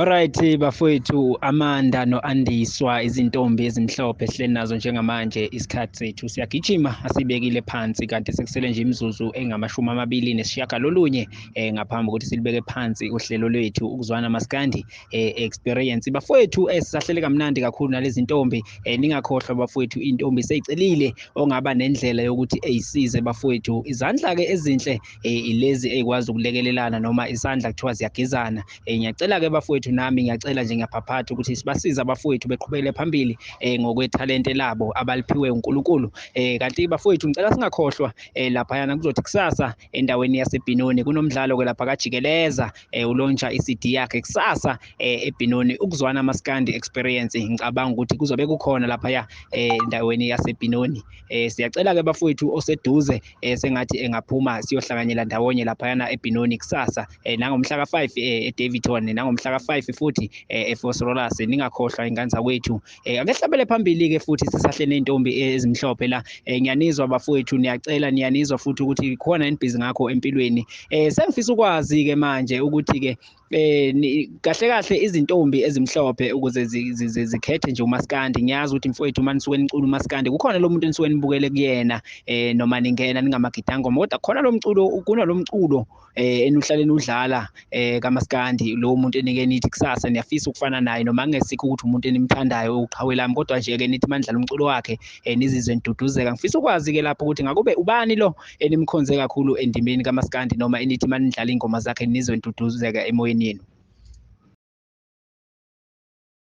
Alright bafowethu, Amanda no-Andiswa, izintombi ezimhlophe sihleli nazo njengamanje. Isikhathi sethu siyagijima, asibekile phansi kanti sekusele nje imizuzu engu-29 ngaphambi kokuthi silibeke phansi uhlelo lwethu ukuzwana maskandi experience. Bafowethu, sisahlele kamnandi kakhulu nalezi ntombi. Ningakhohlwa bafowethu, intombi seyicelile ongaba nendlela yokuthi eyisize bafowethu. Izandla-ke ezinhle ilezi ey'kwazi ukulekelelana, noma isandla kuthiwa ziyagezana. Ngiyacela-ke bafowethu, nami ngiyacela nje, ngiyaphaphatha ukuthi sibasize abafowethu beqhubekele phambili ngokwethalente labo abaliphiwe uNkulunkulu. Kanti bafowethu, ngicela singakhohlwa laphayana kuzothi kusasa endaweni yaseBinoni kunomdlalo-ke lapha kajikeleza, ulontsha i-CD yakhe kusasa eBinoni, ukuzwana maskandi experience. Ngicabanga ukuthi kuzobe kukhona laphaya endaweni yaseBinoni. Siyacela-ke bafowethu, oseduze sengathi engaphuma siyohlanganyela ndawonye laphayana eBinoni kusasa, nangomhla ka-5 eDaveyton, nangomhla ka-5 futhi eVosloorus. Ningakhohlwa, ingane zakwethu. Ake sihlabele phambili-ke futhi, sisahle ney'ntombi ezimhlophe la. Ngiyanizwa bafowethu, niyacela, niyanizwa futhi ukuthi khona enibhizi ngakho empilweni. Sengifisa ukwazi-ke manje ukuthi-ke kahle kahle izintombi ezimhlophe ukuze zikhethe nje umaskandi. Ngiyazi ukuthi mfowethu, uma nisuke nicula umaskandi, kukhona lo muntu enisuke nibukele kuyena, noma ningena ningamagidangoma, kodwa khona lo mculo, kunalo mculo enuhlale nudlala kamaskandi, lo muntu enike nithi kusasa niyafisa ukufana naye, noma kungesikho ukuthi umuntu enimthandayo uqhawe lami, kodwa nje-ke nithi manidlala umculo wakhe nizizwe niduduzeka. Ngifisa ukwazi-ke lapho ukuthi ngakube ubani lo enimkhonze kakhulu endimeni kamaskandi, noma enithi manidlala iy'ngoma zakhe nizwe niduduzeka emoyeni yenu.